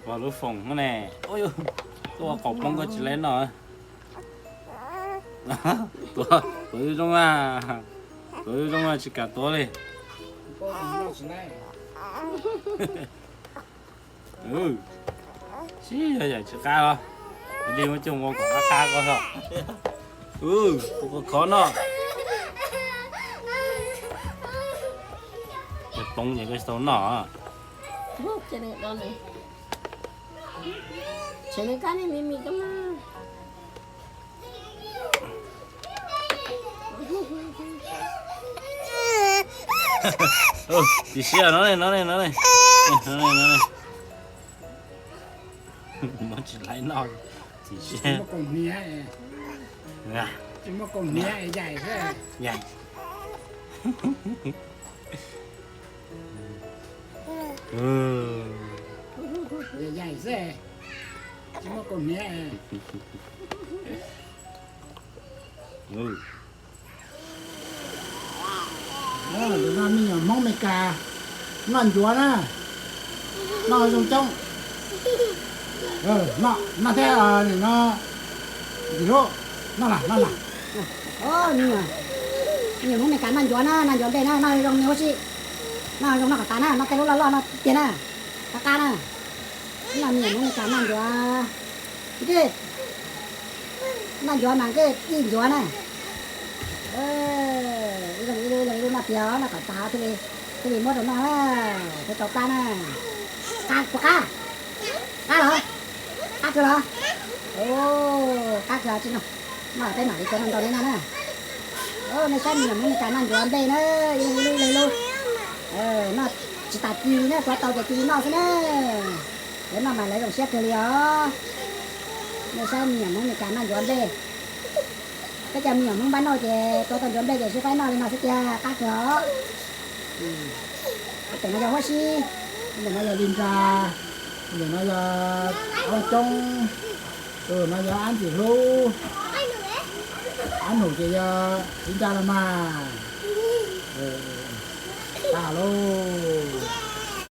Pog lub foom no ne, tuaj ua qaum poob koj tsis laib noj. Tuav zoo, tuav zoo tsis kam tuav li. Sib yog yam tsis qab los, li muab coj ua kom qab qab koj txhob. Ua khov noj. Poob ces koj tsis tau noj. Tsis siab no ne, no ne, no ne. Muab tsis laib noj, tsis siab. Tus no me nyuam Hmoob Meskas noj ncuav na, noj zoo coob. Noj thiab no, ntxim hlub, noj lam noj lam. Me nyuam Hmoob Meskas noj ncuav na, noj ncuav nplej na, noj zoo me huab si, noj zoo noj kom tas na, noj tej lub loj loj no tiag na, qab qab na. Noj me nyuam Hmoob Meskas noj ncuav, noj ncuav mas nqaij ib ncuav na. Ib lub ib lub ib lub ib lub noj tiag, noj kom tas thiaj li, thiaj li muab rau noj na, thiaj tau plab na. Qab puas qab? Qab los? Qab kawg los? Qab kawg tsis noj, noj peb mam li tuav ntau ntau li noj na. Nej saib me nyuam Hmoob Meskas noj ncuav nplej na, ib lub ib lub ib lub. Noj tsis tas ci li na, tuav tau ces cia li noj xwb na. Lawv noj mas lawv zoo siab kawg li os. Nej saib me nyuam Hmoob Meskas noj ncuav nplej. Peb cov me nyuam Hmoob npab noj ces tuav tau ncuav nplej ces sib faib noj li no xwb tiag, qab kawg os. Tus no yog huab si, tus no yog li nra, tus no yog ab coob, tus no yog ab ntxim hlub, ab num ces yog li nra los mas. Tas lauj.